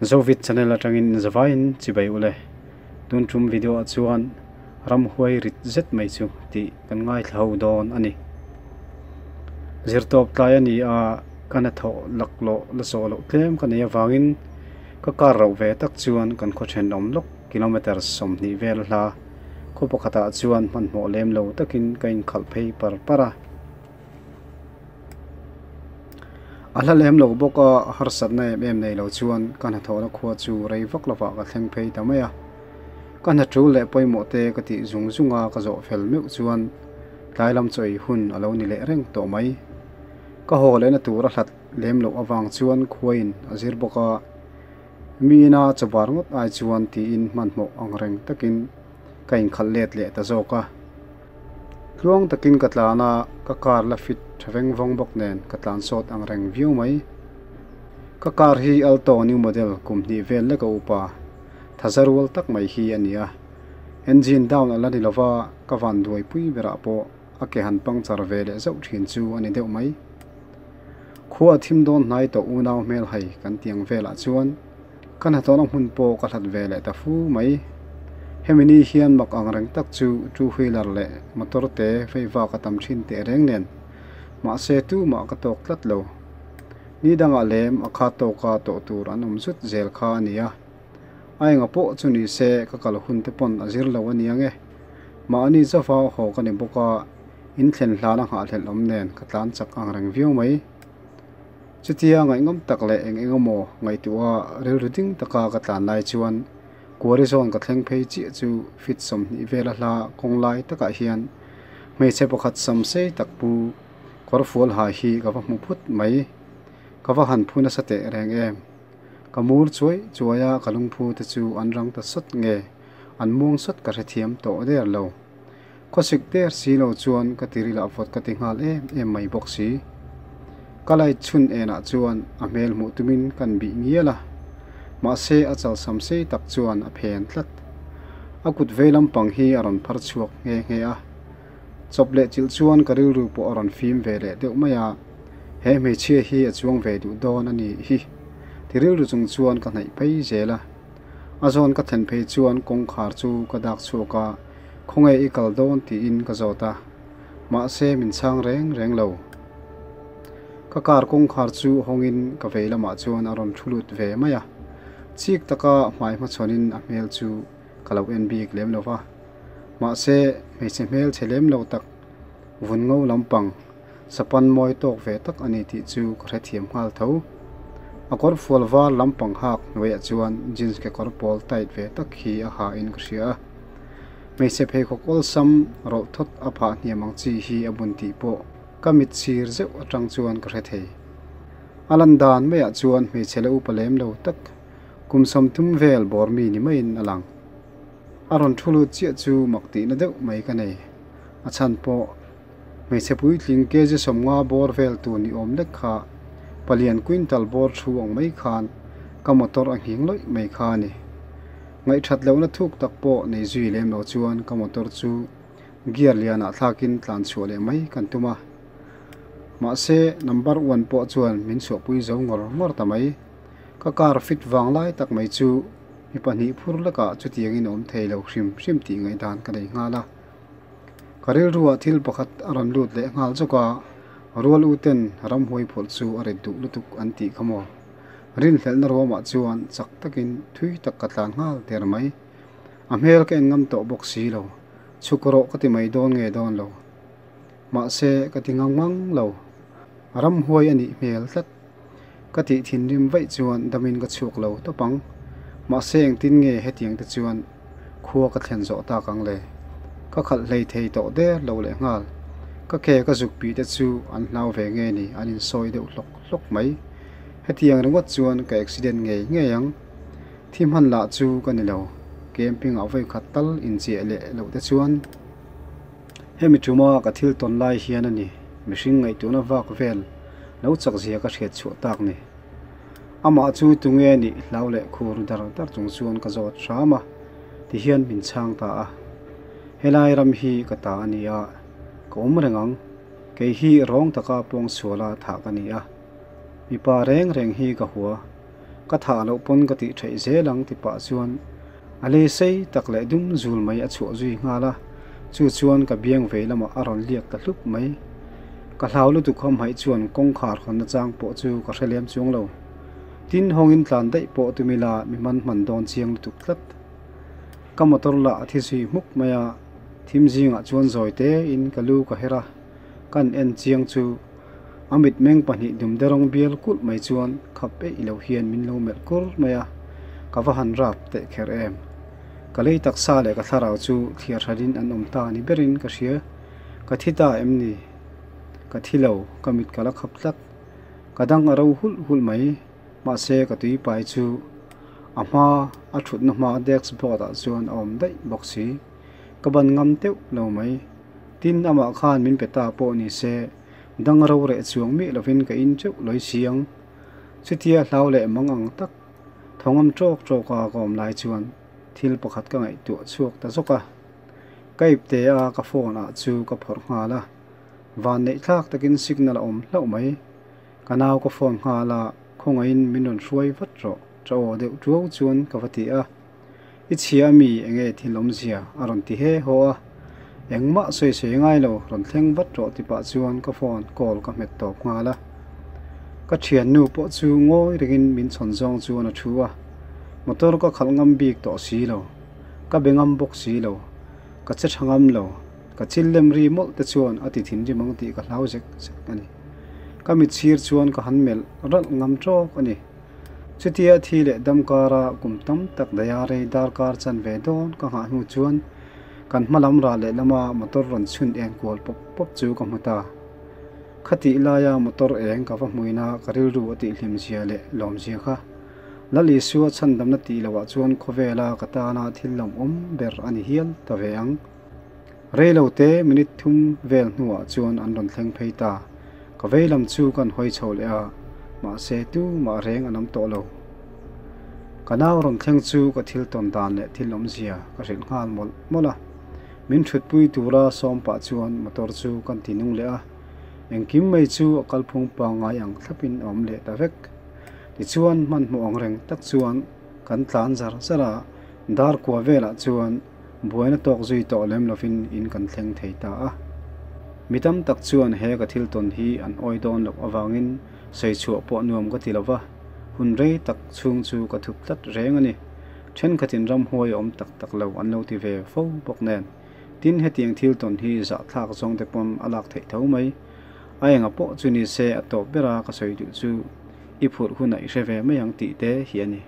Zovit channel atangin zavaiin chibai ule. Tun tum video ah chuan ramhuai rit zet mai chu tih kan ngaithla ho dawn a ni. Zirtawp tlai a ni a, ka hnathawh laklawh la zawh loh tlem ka nei avangin ka kar rauh ve tak chuan kan khaw thenawm lawk kilometre 20 vel hla khaw pakhatah chuan hmanhmawh lem lo takin ka inkhalh phei par par a. A hla lem lo bawk a, harsatna em em nei lo chuan ka hnathawhna khua chu rei vak lovah ka thleng phei ta mai a. Ka hna tul leh pawimawh te ka tih zung zung a ka zawh fel meuh chuan tlai lam chawi hun a lo ni leh reng tawh mai. Ka haw lehna tur a hlat lem loh avang chuan khuain a zir bawk a, mi ina chawbar ngawt ai chuan tiin hmanhmawh ang reng takin ka inkhalh let leh ta zawk a. Tluang takin ka tlan a, ka car la fit tha veng vawng bawk nen ka tlan sawt ang reng viau mai. Ka car hi Alto new model kum hnih vel lek a upa, thaza rual tak mai hi a ni a. Engine down a la ni lova, ka van duai pui berah pawh a ke han puncture ve leh zauh thin chu a ni deuh mai. Khua a thim dawn hnai tawh unau hmel hai kan tiang velah chuan Ka hnathawhna hmun pawh ka hlat ve leh ta fu mai. Hemi ni hian mak ang reng tak chu two wheeler leh motor te vei vak a tam thin teh reng nen. Mahse tumah ka tawk tlat lo. Ni dangah lem a kha tawka tawh tur an awm zut zel kha a nia. A enga pawh chu ni se ka kal hun te pawn a zir lo a nia nge. Mahni chauha haw ka ni bawk a, in thlen hlan a nghahhlelh awm nen ka tlan chak ang reng viau mai. Chutia ngaihngam tak leh eng eng emaw ngaihtuah rilru ding taka ka tlan lai chuan Kuari zawn ka thleng phei chiah chu feet 20 vela hla kawng lai takah hian hmeichhe pakhat sam sei tak pu kawr fual ha hi ka va hmu phut mai. Ka va han phu nasa teh reng em. Ka mur chuai chuai a ka lungphu te chu an rang ta sawt nge an muang sawt ka hrethiam tawh der lo. Khawsik der si lo chuan ka tiril ah vawt ka ti nghal em em mai bawk si. Ka light chhun enah chuan a hmel hmuh tumin kan bih ngial a, mahse a chalsam sei tak chuan a phen tlat. A kut vei lampang hi a rawn phar chhuak nghe nghe a, chawp leh chilh chuan ka rilru pawh a rawn fim ve leh deuh mai a, he hmeichhia hi a chuang ve duh dawn a nih hi ti rilru chung chuan ka hnaih phei zel a. A zawn ka thlen phei chuan kawngkhar chu ka dak chhuak a, Khawnge i kal dawn tiin ka zawt a, mahse min chhang reng reng lo. Ka car kawngkhar chu hawngin ka vei lamah chuan a rawn thu lut ve mai a, chik taka hmai hmachhawnin a hmel chu ka lo en bik lem lo va. Mahse hmeichhe hmel chhe lem lo tak vun ngo lampang sapan mawi tawk ve tak a ni tih chu ka hrethiam nghal tho. A kawr fual var lampang hak hnuaiah chuan jeans kekawr pawl tight ve tak hi a ha in ka hria a. Hmeichhe pheikhawk awlsam rawlh thawt a phah hniam ang chi hi a bun tih pawh ka mit chhir zeuh atang chuan ka hre thei. A lan dan maiah chuan hmeichhe la upa lem lo tak kum 30 vel bawr mi ni maiin a lang. A rawn thu lut chiah chu mak tihna deuh mai ka nei. A chhan pawh hmeichhe puitling kg 50 bawr vel tur ni awm lek kha palian quintal bawr thu ang mai khan ka motor a nghing lawih mai kha a ni. Ngaihthat lohna thuk tak pawh nei zui lem lo chuan ka motor chu gear lianah thlakin tlan chhuah leh mai kan tum a. Mahse number one pawh chuan min chhuahpui zo ngawr ngawr ta mai. Ka car fit vang lai tak mai chu mi pahnih phur lekah chutiangin a awm thei lo hrim hrim tih ngaihdan ka nei nghal a. Ka rilruah thil pakhat a rawn lut leh nghal zawk a, rual u ten ramhuai phawlh chu a rit duh lutuk an tih kha maw? Rinhlelhna ruamah chuan chak takin thui tak ka tlan nghal der mai. A hmel ka en ngam tawh bawk si lo. Chhuk rawh ka ti mai dawn nge dawn lo. Mahse ka ti ngang ngang lo. Ramhuai a nih hmel tlat. Ka tih thinrim vaih chuan damin ka chhuak lo tawp ang. Mahse engtin nge hetiang te chuan khua ka thlen zawh tak ang le. Ka khalh hlei thei tawh der lo leh nghal. Ka ke ka zuk pih te chu an hlau ve nge ni an insawi deuh hlawk hlawk mai. Hetiang ringawt chuan ka accident ngei ngei ang. Thi hman lah chu ka ni lo. Camping ah vawi khat tal inchiah leh loh te chuan hemi tuma ka thil tawn lai hian a ni mihring ngaihtuahna vak vel lo chak zia ka hriat chhuah tak ni. Amah chu tunge nih hlau leh khur dar dar chung chuan ka zawt hram a, tihian min chhang ta a. Helai ram hi ka ta a ni a, ka awm reng ang. Kei hi rawng taka pawng suala thah ka ni a. Mipa reng reng hi ka hua. Ka thah loh pawn ka tih theih zel ang ti pah chuan a lei sei tak leh dum zul mai a chhuah zui nghal a, chu chuan ka biang vei lamah a rawn liak ta hlup mai. Ka hlau lutuk hamhaih chuan kawngkhar hawnna chang pawh chu ka hre lem chuang lo. Tin, hawngin tlan daih pawh tum ila mi man hman dawn chiang lutuk tlat. Ka motor lah a thi zui hmuk mai a, thim zingah chuan zawi tein ka lu ka her a, kan en chiang chu a mitmeng pahnih dum derawng bial kulh mai chuan khap eih lo hian min lo melh kur mai a, ka va han rap teh kher em. Ka lei taksa leh ka thlarau chu thliar hranin an awm ta ni berin ka hria. Ka thi ta em ni? Ka thi lo, ka mit ka la khap tlat. Ka dang a ro hulh hulh mai, mahse ka tui pai chu a hma a thutna hma desk board ah chuan a awm daih bawk si. Ka ban ngam teuh lo mai. Tin, amah khan min pe ta pawh ni se, dang a ro reh chuang miah lovin ka in teuh lawi si ang. Chutia hlau leh mang ang tak, thawngam tawk tawk a ka awm lai chuan thil pakhat ka ngaihtuah chhuak ta zawk a. Ka ipte a ka phone ah chu ka phawrh nghal a. Van neih thlak takin signal a awm hlauh mai. Ka nau ka phone nghal a, khawngaihin min rawn hruai vat rawh, ta aw deuh tuau chuan ka va ti a. I chhia ami enge thil awmzia a rawn ti he haw a. Engmah sawi sawi ngai lo, rawn thleng vat rawh ti pah chuan ka phone call ka hmet tawp nghal a. Ka thiannu pawh chu ngawi rengin min chhawn zawng chuan a thu a. Motor ka khalh ngam bik tawh si lo. Ka be ngam bawk si lo. Ka che tha ngam lo. Ka chil lem ri mawlh te chuan a ti thinrim ang tih ka hlau zek zek a ni. Ka mit chhir chuan ka han melh ralh ngam tawk a ni. Chutia thi leh dam kara kum tam tak daia rei darkar chan ve dawn ka nghah hnu chuan kan hma lam rah leh lama motor rawn chhun eng kual pawp pawp chu ka hmu ta. Khatih laia motor eng ka va hmuina ka rilru a tihhlim zia leh lawm zia kha Lal Isua chhandamna tih lohah chuan khawvela ka tana thil lawmawm ber a ni hial ta ve ang. Rei lo te minute thum vel hnuah chuan an rawn thleng phei ta. Ka vei lam chu kan hawi chho leh a, mahse tu mah reng an awm tawh lo. Ka nau rawn thleng chu ka thil tawn dan leh thil awmzia ka hrilh nghal mawlh mawlh a. Min thutpui tura sawm pah chuan motor chu kan ti nung leh a, engkim mai chu a kalphung pangngai ang thlapin a awm leh ta vek. Tichuan hmanhmawh ang reng tak chuan kan tlan zar zar a, dar kua velah chuan Buaina tawk zui tawh lem lovin in kan thleng thei ta a. Mi tam tak chuan he ka thil tawn hi an awi dawn loh avangin sawi chhuah pawh nuam ka ti lo va, hun rei tak chhung chu ka thup tlat reng a ni. Thenkhatin ramhuai a awm tak tak lo an lo ti ve fo bawk nen. Tin, hetiang thil tawn hi zahthlak zawng te pawn a lak theih tho mai. A enga pawh chu ni se a tawp bera ka sawi duh chu i phurh hunah i hre ve mai ang tih te hi a ni.